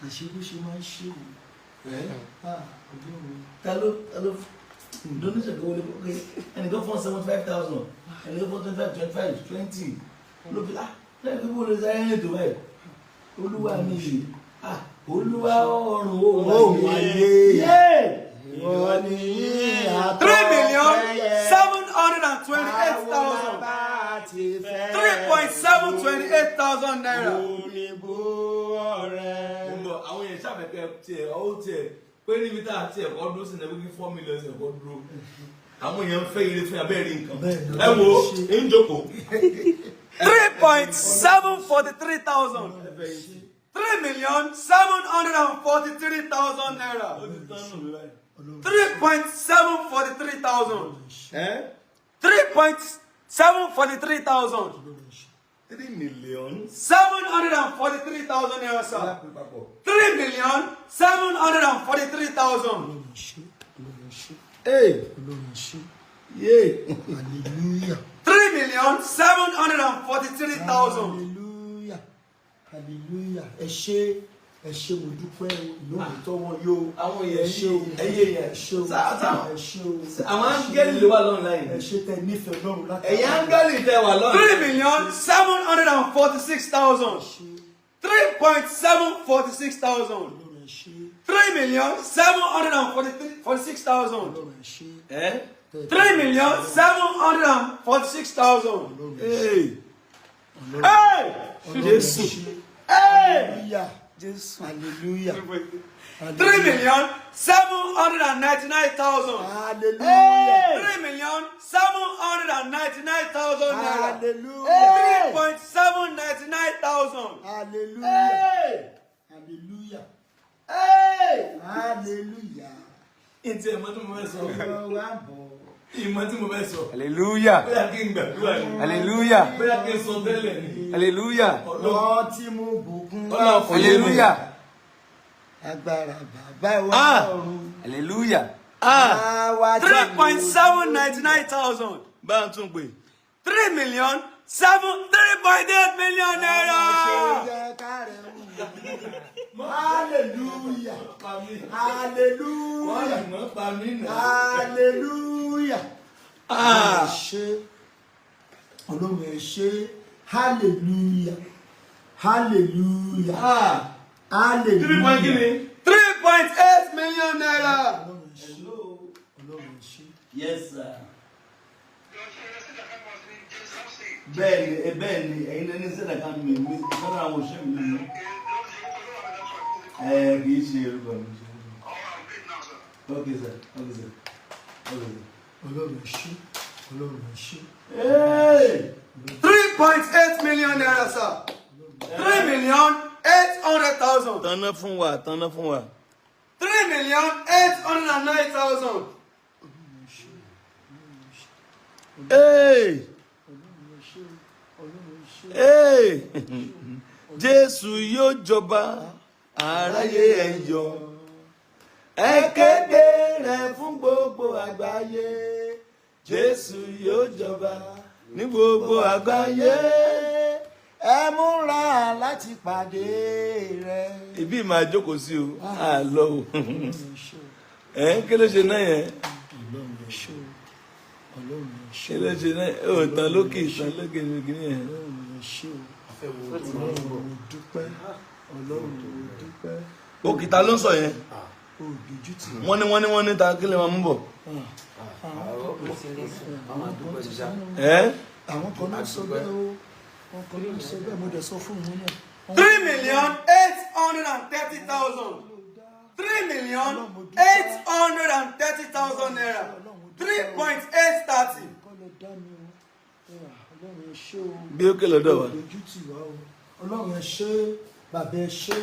[SPEAKER 3] àṣé bó ṣe máa ń ṣe é. Ah, Ọlọ́run.
[SPEAKER 2] Ta ló donation kan wọlé pé ẹnìkan fún 75,000, ẹnìkan fún 25, 25, 20 ló fi, ah, lẹ́yìn pé bó lè sáré ní ètò báyìí. Olúwa mi yìí, ah, Olúwa ọ̀run
[SPEAKER 3] Òun ayé.
[SPEAKER 2] Yéè!
[SPEAKER 3] Ìwọ ni àtọ́.
[SPEAKER 1] 3,728,000. 3.728 thousand naira.
[SPEAKER 3] Oníbó ọ̀rẹ́.
[SPEAKER 2] Mo ń bọ̀, àwọn èèyàn ṣàfẹ́kẹ́ tiẹ̀ ọ́ tiẹ̀ pé níbi tá a tiẹ̀ kọ́ dúró sí ní ẹgbẹ́ kí 4 million ṣe kọ́ dúró. Àwọn èèyàn ń fẹ́ ire fún abẹ́rẹ́ nǹkan.
[SPEAKER 3] Bẹ́ẹ̀ ni.
[SPEAKER 2] Ẹ wo, ń jókòó.
[SPEAKER 1] 3.743 thousand. 3,743,000 naira.
[SPEAKER 2] Ó ti tán nù mí báyìí.
[SPEAKER 1] 3.743 thousand.
[SPEAKER 2] Ẹ́
[SPEAKER 1] 3.743 thousand.
[SPEAKER 2] 3 million.
[SPEAKER 1] 743,000 naira, sir.
[SPEAKER 2] Lápapọ̀.
[SPEAKER 1] 3,743,000.
[SPEAKER 3] Ọlọ́run ṣe, Ọlọ́run ṣe.
[SPEAKER 2] Ee!
[SPEAKER 3] Ọlọ́run ṣe.
[SPEAKER 2] Yéè!
[SPEAKER 3] Hallelujah.
[SPEAKER 1] 3,743,000.
[SPEAKER 3] Hallelujah, hallelujah. Ẹ ṣé, ẹ ṣé, mo dúpẹ́ o. Ìlú mi tọ́wọ́ yóò.
[SPEAKER 2] Àwọn
[SPEAKER 3] Ẹ
[SPEAKER 2] èèyàn
[SPEAKER 3] ṣé o.
[SPEAKER 2] yìí, ẹyẹ
[SPEAKER 3] Ẹ ṣé o.
[SPEAKER 2] Sáà.
[SPEAKER 3] Ẹ ṣé o.
[SPEAKER 2] Àwọn áńgẹ́lì ló wà lọ́nà láyé.
[SPEAKER 3] Ẹ ṣé tẹ nífẹ̀ẹ́ Ọlọ́run láti.
[SPEAKER 2] Ẹ̀yin áńgẹ́lì tẹ wà lọ́nà.
[SPEAKER 1] 3,746,000. 3.746 thousand.
[SPEAKER 3] Ọlọ́run, ẹ ṣé.
[SPEAKER 1] 3,743 46,000.
[SPEAKER 3] Ọlọ́run, ẹ ṣé.
[SPEAKER 2] Ẹ́
[SPEAKER 1] 3,746,000.
[SPEAKER 2] Ee!
[SPEAKER 1] Hey!
[SPEAKER 3] Jésù. Hallelujah.
[SPEAKER 1] Jésù.
[SPEAKER 3] Hallelujah.
[SPEAKER 1] 3,799,000.
[SPEAKER 3] Hallelujah.
[SPEAKER 1] 3,799,000 naira.
[SPEAKER 3] Hallelujah.
[SPEAKER 1] 3.799 thousand.
[SPEAKER 3] Hallelujah. Hallelujah. Hallelujah.
[SPEAKER 2] Ntí ẹ̀mọ́ tí mo fẹ́ sọ.
[SPEAKER 3] Ọlọ́run á bọ̀.
[SPEAKER 2] Ìmọ̀ tí mo fẹ́ sọ.
[SPEAKER 1] Hallelujah.
[SPEAKER 2] Bóyá kí n gbàdúrà ni.
[SPEAKER 1] Hallelujah.
[SPEAKER 2] Bóyá kí n sọ tẹ́lẹ̀ ni.
[SPEAKER 1] Hallelujah.
[SPEAKER 2] Ọlọ́run
[SPEAKER 3] Wọ́n ti mú bùkún wá.
[SPEAKER 2] Ọlọ́run kò yé mi.
[SPEAKER 1] Hallelujah.
[SPEAKER 3] Agbára bàbá wa
[SPEAKER 1] Ah.
[SPEAKER 3] ọ̀run.
[SPEAKER 1] Hallelujah.
[SPEAKER 3] Àwa tí
[SPEAKER 1] 3.799 thousand.
[SPEAKER 2] Bá a tún pè.
[SPEAKER 1] 3 million seven 3.8 million naira.
[SPEAKER 3] Ṣe jẹ́ kárẹ̀ wù. Hallelujah.
[SPEAKER 2] Pa mí. Wọ́n
[SPEAKER 3] Hallelujah.
[SPEAKER 2] yìnbọn pa mí nà.
[SPEAKER 3] Hallelujah. Ọlọ́run ẹ ṣé, Ọlọ́run ẹ ṣé. Hallelujah, hallelujah, hallelujah.
[SPEAKER 2] Three point kí ni?
[SPEAKER 1] ₦3.8 million.
[SPEAKER 3] Ọlọ́run ẹ ṣé, Ọlọ́run ẹ ṣé.
[SPEAKER 2] Yes, sir. Bẹ́ẹ̀ni, ẹ bẹ́ẹ̀ni, ẹ̀yin lẹni sẹ́dá kan mi sọ́dọ̀ àwọn òṣìṣẹ́ mi nínú. Ẹ kì í ṣe orúkọ mi. Okay, sir. Okay, sir. Okay, sir.
[SPEAKER 3] Ọlọ́run ẹ ṣé, Ọlọ́run ẹ ṣé.
[SPEAKER 2] Hey!
[SPEAKER 1] ₦3.8 million, sir. 3,800,000.
[SPEAKER 2] Tanná fún wa, tanná fún wa.
[SPEAKER 1] 3,809,000.
[SPEAKER 2] Hey! Hey! Jésù yóò jọba, aráyé ẹ yọ̀. Ẹ kéde rẹ̀ fún gbogbo àgbáyé. Jésù yóò jọba ní gbogbo àgbáyé.
[SPEAKER 3] Ẹ múra láti pàdé rẹ̀.
[SPEAKER 2] Ibi máa jókòó sí o, à lọ o. Ẹ kí ló ṣe náà yẹn?
[SPEAKER 3] Ọlọ́run ẹ ṣé o, Ọlọ́run ẹ ṣé.
[SPEAKER 2] Kí ló ṣe náà? Ó tán lókè, tán lókè lókè yẹn.
[SPEAKER 3] Ọlọ́run ẹ ṣé o, Ọlọ́run mo dúpẹ́, Ọlọ́run mo dúpẹ́.
[SPEAKER 2] Òkìta ló ń sọ yẹn.
[SPEAKER 3] Ògbójú tì mí.
[SPEAKER 2] Wọ́n ní ta kí lè máa mú bọ̀. Ẹ́
[SPEAKER 3] Àwọn kan náà sọ bẹ́ẹ̀ o, àwọn kan náà sọ bẹ́ẹ̀, mo dẹ̀ sọ fún wọn náà.
[SPEAKER 1] 3,830,000. ₦3,830,000. 3.830.
[SPEAKER 3] Kọ́ lọ dá mi o. Ọlọ́run ẹ ṣé o.
[SPEAKER 2] Bí ó ké lọ́dọ̀ wa.
[SPEAKER 3] Ògbójú tì wá o. Ọlọ́run ẹ ṣé, bàbá ẹ ṣé,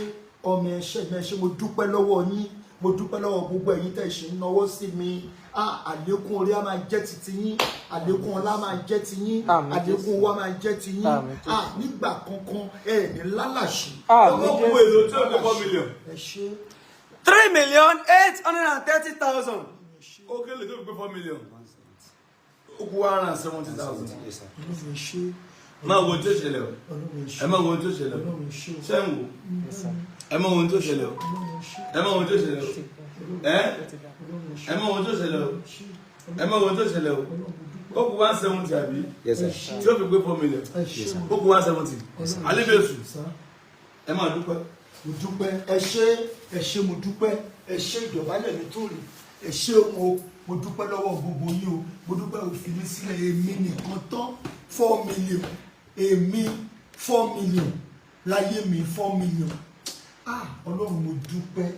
[SPEAKER 3] ọmọ ẹ ṣé, ẹ̀mí ẹ ṣé. Mo dúpẹ́ lọ́wọ́ yín, mo dúpẹ́ lọ́wọ́ gbogbo ẹ̀yin tẹ́ ẹ ṣe ń nawọ́ sí mi. Ah, àlékún orí á máa jẹ́ ti tiyín, àlékún ọlá máa jẹ́ ti yín,
[SPEAKER 5] Àmín.
[SPEAKER 3] àlékún owó á máa jẹ́ ti yín.
[SPEAKER 5] Àmín.
[SPEAKER 3] Ah, nígbà kankan ẹ ní lálàṣì.
[SPEAKER 5] Àmín.
[SPEAKER 2] Owó èlò tí ó kó 4 million.
[SPEAKER 3] Ẹ ṣé.
[SPEAKER 1] 3,830,000.
[SPEAKER 2] Ó kéré tó fi pé 4 million. Ó kú 170,000.
[SPEAKER 3] Ọlọ́run ẹ ṣé.
[SPEAKER 2] Máa wo ohun tó ṣẹlẹ̀ o.
[SPEAKER 3] Ọlọ́run ẹ ṣé.
[SPEAKER 2] Ẹ máa wo ohun tó ṣẹlẹ̀ o.
[SPEAKER 3] Ọlọ́run ẹ ṣé o.
[SPEAKER 2] Ṣé ń wò? Ẹ máa wo ohun tó ṣẹlẹ̀ o.
[SPEAKER 3] Ọlọ́run ẹ ṣé.
[SPEAKER 2] Ẹ máa wo ohun tó ṣẹlẹ̀ o. Ẹ
[SPEAKER 3] Ọlọ́run ẹ ṣé.
[SPEAKER 2] ẹ máa wo ohun tó ṣẹlẹ̀ o. Ẹ máa wo ohun tó ṣẹlẹ̀ o. Ó kú 170 àbí?
[SPEAKER 6] Yes, sir.
[SPEAKER 2] Tí ó fi pé 4 million.
[SPEAKER 3] Ẹ ṣé.
[SPEAKER 2] Ó kú 170. Alébèsù.
[SPEAKER 3] Sá.
[SPEAKER 2] Ẹ máa dúpẹ́.
[SPEAKER 3] Mo dúpẹ́, ẹ ṣé, ẹ ṣé, mo dúpẹ́, ẹ ṣé. Ìdọ̀bálẹ̀ mi tó rè, ẹ ṣé o. Mo dúpẹ́ lọ́wọ́ gbogbo yín o. Mo dúpẹ́. Òfin mi sílẹ̀, èmi nìkan tán, 4 million, èmi, 4 million láyé mi, 4 million. Ah, Ọlọ́run mo dúpẹ́,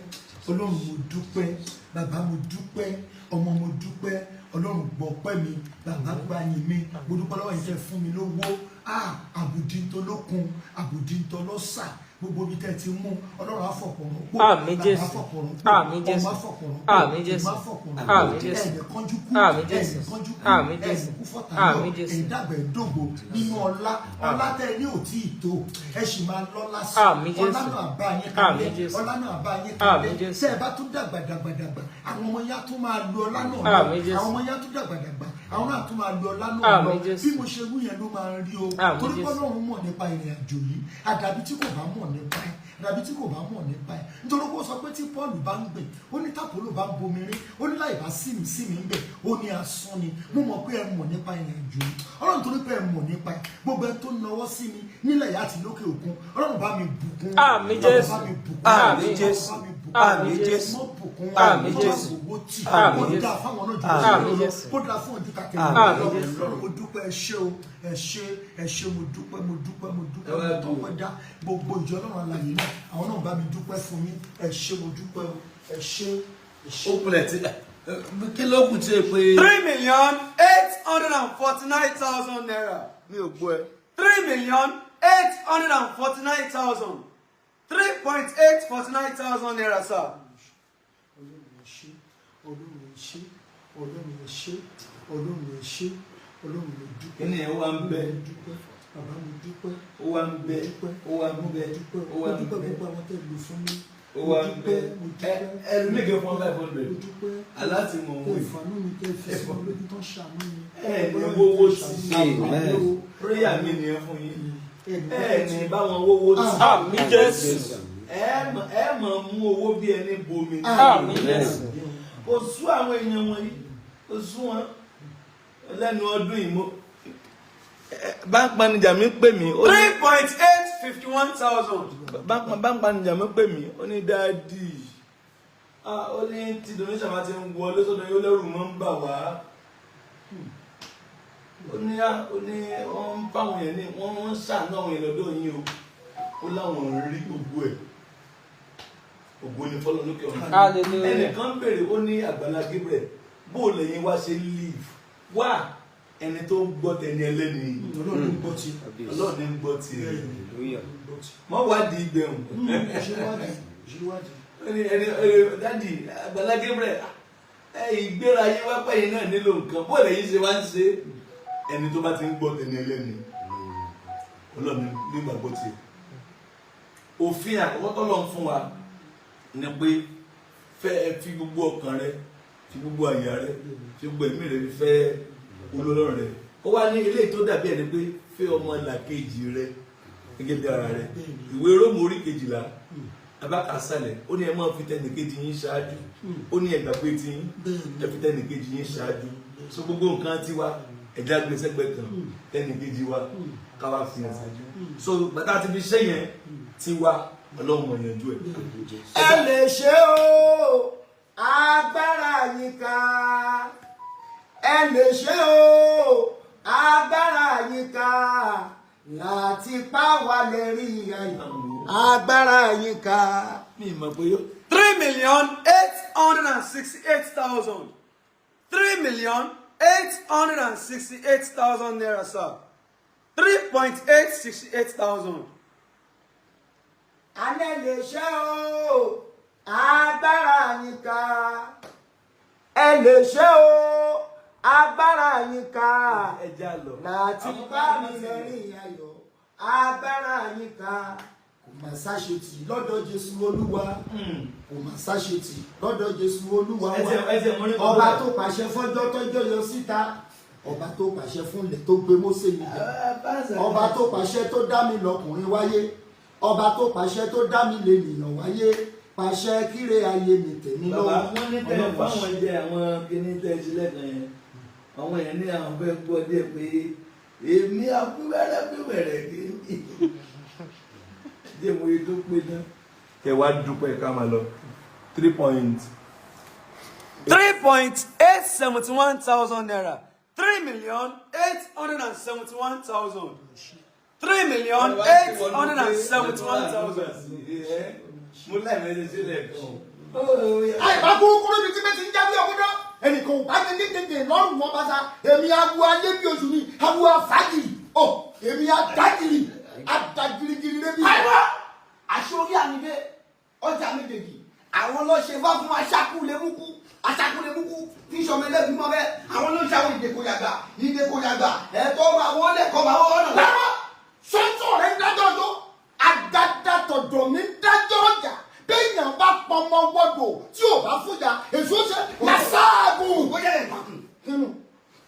[SPEAKER 3] Ọlọ́run mo dúpẹ́, bàbá mo dúpẹ́, ọmọ mo dúpẹ́. Ọlọ́run gbọ́pẹ́ mi, bàbá gbayìn mi. Mo dúpẹ́ lọ́wọ́ yìí tẹ́ fún mi lówó. Ah, àbùdí ń tolókun, àbùdí ń tọlọ́sà, gbogbo ibi tẹ́ ti mú, Ọlọ́run á fọ̀pọ̀ rọ́pò.
[SPEAKER 5] Àmín.
[SPEAKER 3] Bàbá
[SPEAKER 5] Jésù.
[SPEAKER 3] á fọ̀pọ̀ rọ́pò.
[SPEAKER 5] Àmín. Jésù.
[SPEAKER 3] Ọmọ á fọ̀pọ̀ rọ́pò.
[SPEAKER 5] Àmín. Jésù.
[SPEAKER 3] Ìmọ̀ á fọ̀pọ̀ rọ́pò.
[SPEAKER 5] Àmín. Jésù.
[SPEAKER 3] Ẹ̀ẹ́dẹ̀ kánjú kú.
[SPEAKER 5] Àmín. Jésù.
[SPEAKER 3] Ẹ̀ẹ́dẹ̀ kánjú kú.
[SPEAKER 5] Àmín. Jésù.
[SPEAKER 3] Ẹ̀ẹ́dẹ̀ kú fọ́tà.
[SPEAKER 5] Àmín. Jésù.
[SPEAKER 3] Ẹ̀ẹ́dàgbẹ̀ dògbò nínú ọlá. Ọlá tẹ́ ẹ ní ò tí ì tó, ẹ sì máa lọ́lá sí.
[SPEAKER 5] Àmín.
[SPEAKER 3] Ọlá
[SPEAKER 5] Jésù.
[SPEAKER 3] náà bá yín
[SPEAKER 5] Àmín.
[SPEAKER 3] kalẹ̀.
[SPEAKER 5] Jésù.
[SPEAKER 3] Ọlá náà bá yín
[SPEAKER 5] Àmín.
[SPEAKER 3] kalẹ̀.
[SPEAKER 5] Jésù.
[SPEAKER 3] Tẹ́ ẹ bá tún dàgbà dàgbà dàgbà, àwọn ọmọ yá tún máa lo ọlá náà lọ.
[SPEAKER 5] Àmín. Jésù.
[SPEAKER 3] Àwọn ọmọ yá tún dàgbà dàgbà, àwọn náà tún máa lo ọlá náà lọ.
[SPEAKER 5] Àmín. Jésù.
[SPEAKER 3] Bí mo ṣe wí yẹn ló máa ń rí o.
[SPEAKER 5] Àmín.
[SPEAKER 3] Torí pé
[SPEAKER 5] Jésù.
[SPEAKER 3] Ọlọ́run mọ̀ nípa ìrìn àjò yìí, àdàbí tí kò bá mọ̀ nípa ẹ̀, àdàbí tí kò bá mọ̀ nípa ẹ̀. Nítorí pé ó sọ pé tí Paul bá ń gbìn, ó ní tàpólò bá ń bomi rí, ó ní láì bá sí mi sí mi ń bẹ̀, ó ní asán ni. Mo mọ̀ pé ẹ mọ̀ nípa ìrìn àjò yìí, Ọlọ́run, torí pé ẹ mọ̀ nípa ẹ̀. Gbogbo ẹ tó nawọ́ sí mi nílẹ̀ yìí àti lókè òkun, Ọlọ́run bá mi bùkún.
[SPEAKER 5] Àmín.
[SPEAKER 3] Bàbá
[SPEAKER 5] Jésù.
[SPEAKER 3] bá mi bùkún.
[SPEAKER 5] Àmín.
[SPEAKER 3] Bàbá
[SPEAKER 5] Jésù.
[SPEAKER 3] bá mi bùkún.
[SPEAKER 5] Àmín. Jésù.
[SPEAKER 3] Mọ́ bùkún.
[SPEAKER 5] Àmín.
[SPEAKER 3] Mọ́
[SPEAKER 5] Jésù.
[SPEAKER 3] owó tì.
[SPEAKER 5] Àmín.
[SPEAKER 3] Kó
[SPEAKER 5] Jésù.
[SPEAKER 3] dáa fáwọn náà jù
[SPEAKER 5] Àmín.
[SPEAKER 3] lọ.
[SPEAKER 5] Jésù.
[SPEAKER 3] Kó dáa fún ojú kàkẹ́
[SPEAKER 5] Àmín.
[SPEAKER 3] lọ.
[SPEAKER 5] Jésù.
[SPEAKER 3] Ọlọ́run, mo dúpẹ́. Ẹ ṣé o, ẹ ṣé, ẹ ṣé, mo dúpẹ́, mo dúpẹ́, mo dúpẹ́, mo tọ́pẹ́ dá. Gbogbo ìjọ Ọlọ́run alààyè náà, àwọn náà bá mi dúpẹ́ fún yín. Ẹ ṣé, mo dúpẹ́ o, ẹ ṣé, ẹ ṣé.
[SPEAKER 2] Ó kulẹ̀ tí kí ló kù tí ẹ pé.
[SPEAKER 1] ₦3,849,000.
[SPEAKER 2] Mi ò gbọ́ ẹ.
[SPEAKER 1] 3,849,000. 3.849 thousand naira, sir.
[SPEAKER 3] Ọlọ́run ẹ ṣé, Ọlọ́run ẹ ṣé, Ọlọ́run ẹ ṣé, Ọlọ́run ẹ ṣé, Ọlọ́run mo dúpẹ́.
[SPEAKER 2] Kí ni ẹ wá ń bẹ?
[SPEAKER 3] Mo dúpẹ́, bàbá, mo dúpẹ́.
[SPEAKER 2] Ó wá ń bẹ, ó wá ń bẹ,
[SPEAKER 3] dúpẹ́.
[SPEAKER 2] ó wá
[SPEAKER 3] Mo
[SPEAKER 2] ń
[SPEAKER 3] dúpẹ́
[SPEAKER 2] bẹ,
[SPEAKER 3] gbogbo àwọn tẹ́ lò fún mi.
[SPEAKER 2] ó
[SPEAKER 3] Mo
[SPEAKER 2] wá ń bẹ.
[SPEAKER 3] dúpẹ́, mo
[SPEAKER 2] Ẹ
[SPEAKER 3] dúpẹ́.
[SPEAKER 2] ẹlòmíì kẹ́ fún 500.
[SPEAKER 3] Mo dúpẹ́.
[SPEAKER 2] Aláti mọ̀
[SPEAKER 3] Tẹ́
[SPEAKER 2] wí.
[SPEAKER 3] ìfàánú mi, tẹ́ fi sí mi lójú, tán ṣàánú mi.
[SPEAKER 2] Ẹ ní wówó sí.
[SPEAKER 6] Amen.
[SPEAKER 2] Prayer mi nìyẹn fún yín. Ẹ ní báwọn wówó sí.
[SPEAKER 5] Àmín. Jésù.
[SPEAKER 2] Ẹ mọ̀ mú owó bí ẹni bomi.
[SPEAKER 5] Àmín. Jésù.
[SPEAKER 2] Kò sú àwọn èèyàn wọ̀nyí, kò sú wọn. Lẹ́nu ọdún yìí, mo bank manager mi pè mí, ó ní
[SPEAKER 1] 3.851 thousand.
[SPEAKER 2] Bank manager mi pè mí, ó ní, "Daddy, ah," ó ní, "tí donation bá ti ń wọlé sọ́dọ̀ yóò, lẹ́rù mọ́ ń bà wá." Ó ní á, ó ní wọ́n ń fáwọn èèyàn ní, wọ́n ń ṣàánú àwọn èèyàn lọ́dọ̀ yín o. Ó láwọn ń rí gbogbo ẹ̀. Ògo ni fọlọ́ lókè ọ̀run.
[SPEAKER 5] Hallelujah.
[SPEAKER 2] Ẹnìkan béèrè, ó ní, "Àgbàlá Gabriel, bó o lẹ́yìn wá ṣe live wá ẹni tó ń gbọ́ tẹni ẹlẹ́ni?"
[SPEAKER 3] Ọlọ́run ló gbọ́ ti.
[SPEAKER 2] Ọlọ́run ní ń gbọ́ tiẹ̀.
[SPEAKER 5] Hallelujah.
[SPEAKER 3] Gbọ́ ti.
[SPEAKER 2] Mọ́ wádìí ìgbẹ̀hùn.
[SPEAKER 3] Ṣé wádìí, ṣé wádìí.
[SPEAKER 2] Ẹni ẹni ẹni, "Daddy Àgbàlá Gabriel, ẹ ìgbéra yín wá pẹ́yìn náà nílò nǹkan, bó lẹ́yìn ṣe wá ń ṣe?" Ẹni tó bá ti ń gbọ́ tẹni ẹlẹ́ni, Ọlọ́run nígbàgbọ́ tiẹ̀. Òfin àkọ́kọ́ tọ́lọ́ ń fún wa ni pé fẹ́ ẹ fi gbogbo ọkàn rẹ, fi gbogbo àyà rẹ, fi gbogbo ẹ̀mí rẹ fi fẹ́ Olólùrọ̀ rẹ. Ó wá ní eléyìí tó dàbí ẹni pé fẹ́ ọmọ làkejì rẹ gẹ́gẹ́ bí ara rẹ. Ìwé Róòmù orí 12, abákasálẹ̀, ó ní ẹ máa fi tẹnìkejì yín ṣáájú. Ó ní ẹ gbà pé tí yín, ẹ fi tẹnìkejì yín ṣáájú. So gbogbo nǹkan tiwa, ẹ̀já gbé sẹ́gbẹ̀ kan, tẹnìkejì wa káwá fi hàn ṣáájú. So bàtà ti fi ṣe yẹn tiwa, Ọlọ́run mọ̀ yanjú ẹ̀.
[SPEAKER 3] Ẹ lè ṣe o, agbára yín ká. Ẹ lè ṣe o, agbára yín ká láti pa wá lè rí ayọ̀, agbára yín ká.
[SPEAKER 2] Mi mọ̀ pé yóò.
[SPEAKER 1] 3,868,000. 3,868,000 naira, sir. 3.868 thousand.
[SPEAKER 3] Alẹ́ lè ṣe o, agbára yín ká. Ẹ lè ṣe o, agbára yín ká
[SPEAKER 2] Ẹ já lọ.
[SPEAKER 3] láti bá mi lẹ́rìn ayọ̀, agbára yín ká. Kò mà sáṣetì lọ́dọ̀ Jésù Olúwa, kò mà sáṣetì lọ́dọ̀ Jésù Olúwa
[SPEAKER 2] Ẹ
[SPEAKER 3] wa.
[SPEAKER 2] tiẹ̀ mọ́ ní
[SPEAKER 3] Ọba tó pàṣẹ fọ́jọ́ tọ́jọ́ yọ síta, ọba tó pàṣẹ fúnlẹ̀ tó gbé Mósè níjà, ọba tó pàṣẹ tó dá mi lọkùnrin wáyé, ọba tó pàṣẹ tó dá mi lènìyàn wáyé, pàṣẹ kíre ayé mi tèmi
[SPEAKER 2] Bàbá,
[SPEAKER 3] lọ́wọ́.
[SPEAKER 2] wọ́n ní tẹ́ fáwọn jẹ àwọn kíní tẹ́ ṣe lẹ́ẹ̀kan yẹn, àwọn èèyàn ní àwọn fẹ́ gbọ́ díẹ̀ pé èmi àpíwẹ́rẹ́ píwẹ̀rẹ̀ kí jẹ́ mo yẹ tó pé náà. Kẹ wá dúpẹ́, ká máa lọ. Three point.
[SPEAKER 1] 3.871 thousand naira. 3,871,000. 3,871,000.
[SPEAKER 2] Mo láì mẹ́rin sílẹ̀ kan.
[SPEAKER 3] Àìbá kúrúkúrú ibi tí bẹ́ẹ̀ ti ń jáwé ọkúndọ́, ẹnìkan ò bá ní ní tètè lọ́rùn wọn bá sa. Èmi abu alẹ́ bí oṣù mi abu afájìrì ọ, èmi adájìrì adagirigiri lébi.
[SPEAKER 6] Àìwá àṣorí àníbẹ ọjà méjèèjì, àwọn ló ṣe fá fún aṣákúlẹ̀múkú, aṣákúlẹ̀múkú tí ń sọmọ ẹlẹ́bí mọ́ bẹ́ẹ̀. Àwọn ló ń ṣàwọn ìdèkòyàgbà, ìdèkòyàgbà ẹ̀tọ́ máa wọlé kọ́ máa wọ́n náà.
[SPEAKER 3] Rárá, sọ́ńtọ̀ rẹ̀ ń dájọ́ ọjọ́ àgàdàtọ̀dọ̀ mi ń dájọ́ ọjà. Béèyàn bá pọmọ wọdò tí ò bá fújà, èso ṣe màsáàgùn.
[SPEAKER 6] Ògbóyà rẹ̀ kàkùn.
[SPEAKER 3] Kínú?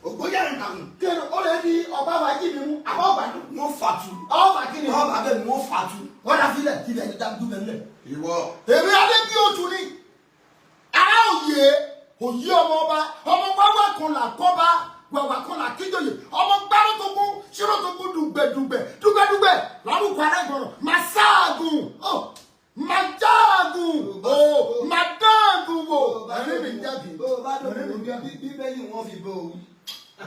[SPEAKER 6] Ògbóyà rẹ̀ kàkùn.
[SPEAKER 3] Kínú ó lè di ọba wa jí mi mú àbọ̀ ọ̀gbàdùn.
[SPEAKER 6] Wọ́n fàtú.
[SPEAKER 3] Ọba kí ni?
[SPEAKER 6] Ọba bẹ́ẹ̀ ni wọ́n fàtú.
[SPEAKER 3] Wọ́n dà sílẹ̀ sílẹ̀ ní dájú bẹ́ẹ̀ lẹ̀.
[SPEAKER 6] Ìwọ.
[SPEAKER 3] Èmi adé bí oṣù ni ará òye òye, ọmọ ọba, ọmọ wáwá kan là kọ́ba, wàwà kan là kíjòyè, ọmọ gbárò tó kún ṣírò tó kún, dùgbẹ̀dùgbẹ̀ dùgbẹ̀dùgbẹ̀ lárúkọ aláìgbọràn. Máa sáàgùn ọ, máa jáàgùn ọ, máa dáàgùn wò. Ẹ̀rín mi ń jáde.
[SPEAKER 6] Bó o bá
[SPEAKER 3] Ẹ̀rín mi
[SPEAKER 6] dógùn
[SPEAKER 3] ń jáde.
[SPEAKER 6] bíbélì wọn fi bó o wí.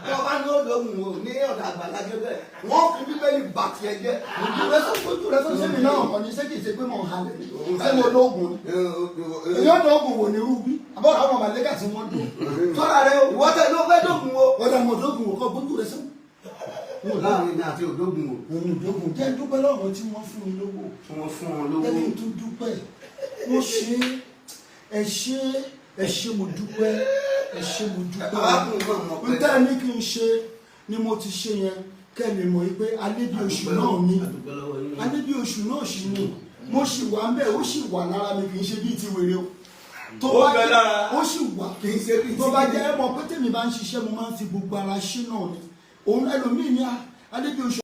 [SPEAKER 6] Bó o bá ní ó dógùn o ní ọ̀dà Àgbàlá Gabriel, wọ́n fi bíbélì bà tiẹ̀ jẹ́. Ojú rẹ sọ, ojú rẹ sọ.
[SPEAKER 3] Ṣé mi náà kọ́ ni? Ṣé kìí ṣe pé mò ń halẹ̀ ni? Ṣé mo lóògùn ni? Èyí ò dóògùn wò ní rúbí àbọ̀dọ̀ àwọn màlẹ́kà tí wọ́n dùn.
[SPEAKER 6] Sọ́ra rẹ o, ìwọ tẹ ló fẹ́ dógùn o.
[SPEAKER 3] Ọ̀dà mo dóògùn wò kọ́ gbójú rẹ sẹ́wọ̀n.
[SPEAKER 6] Láàrin mi àti òdógùn o.
[SPEAKER 3] Òun òdógùn jẹ́ dúpẹ́ lọ́wọ́ tí wọ́n fún mi lówó.
[SPEAKER 6] Tí wọ́n fún ọ lówó.
[SPEAKER 3] Jẹ́ kí n tún dúpẹ́. Wọ́n ṣe é, ẹ ṣe é, ẹ ṣe, mo dúpẹ́, ẹ ṣe, mo dúpẹ́.
[SPEAKER 6] Arákùnrin náà mọ̀ pé.
[SPEAKER 3] N tẹ́ ní kí n ṣe ni mo ti ṣe yẹn. Kẹ́ lè mọ̀ pé alẹ́ bí oṣù náà ni, alẹ́ bí oṣù náà ṣì ni mo sì wà ń bẹ̀, ó sì wà lára mi, kì í ṣe bíi ti wèrè o. Tó
[SPEAKER 2] Ó
[SPEAKER 3] bá
[SPEAKER 2] bẹ
[SPEAKER 3] jẹ́-
[SPEAKER 2] lára.
[SPEAKER 3] Ó sì wà.
[SPEAKER 6] Kì í ṣe bíi ti
[SPEAKER 3] Tó bá jẹ́ ẹ mọ̀ pé tèmi bá ń ṣiṣẹ́, mo máa ń fi gbogbo ara ṣe náà ni. Òun ẹlòmíì ní alẹ́ bí oṣù.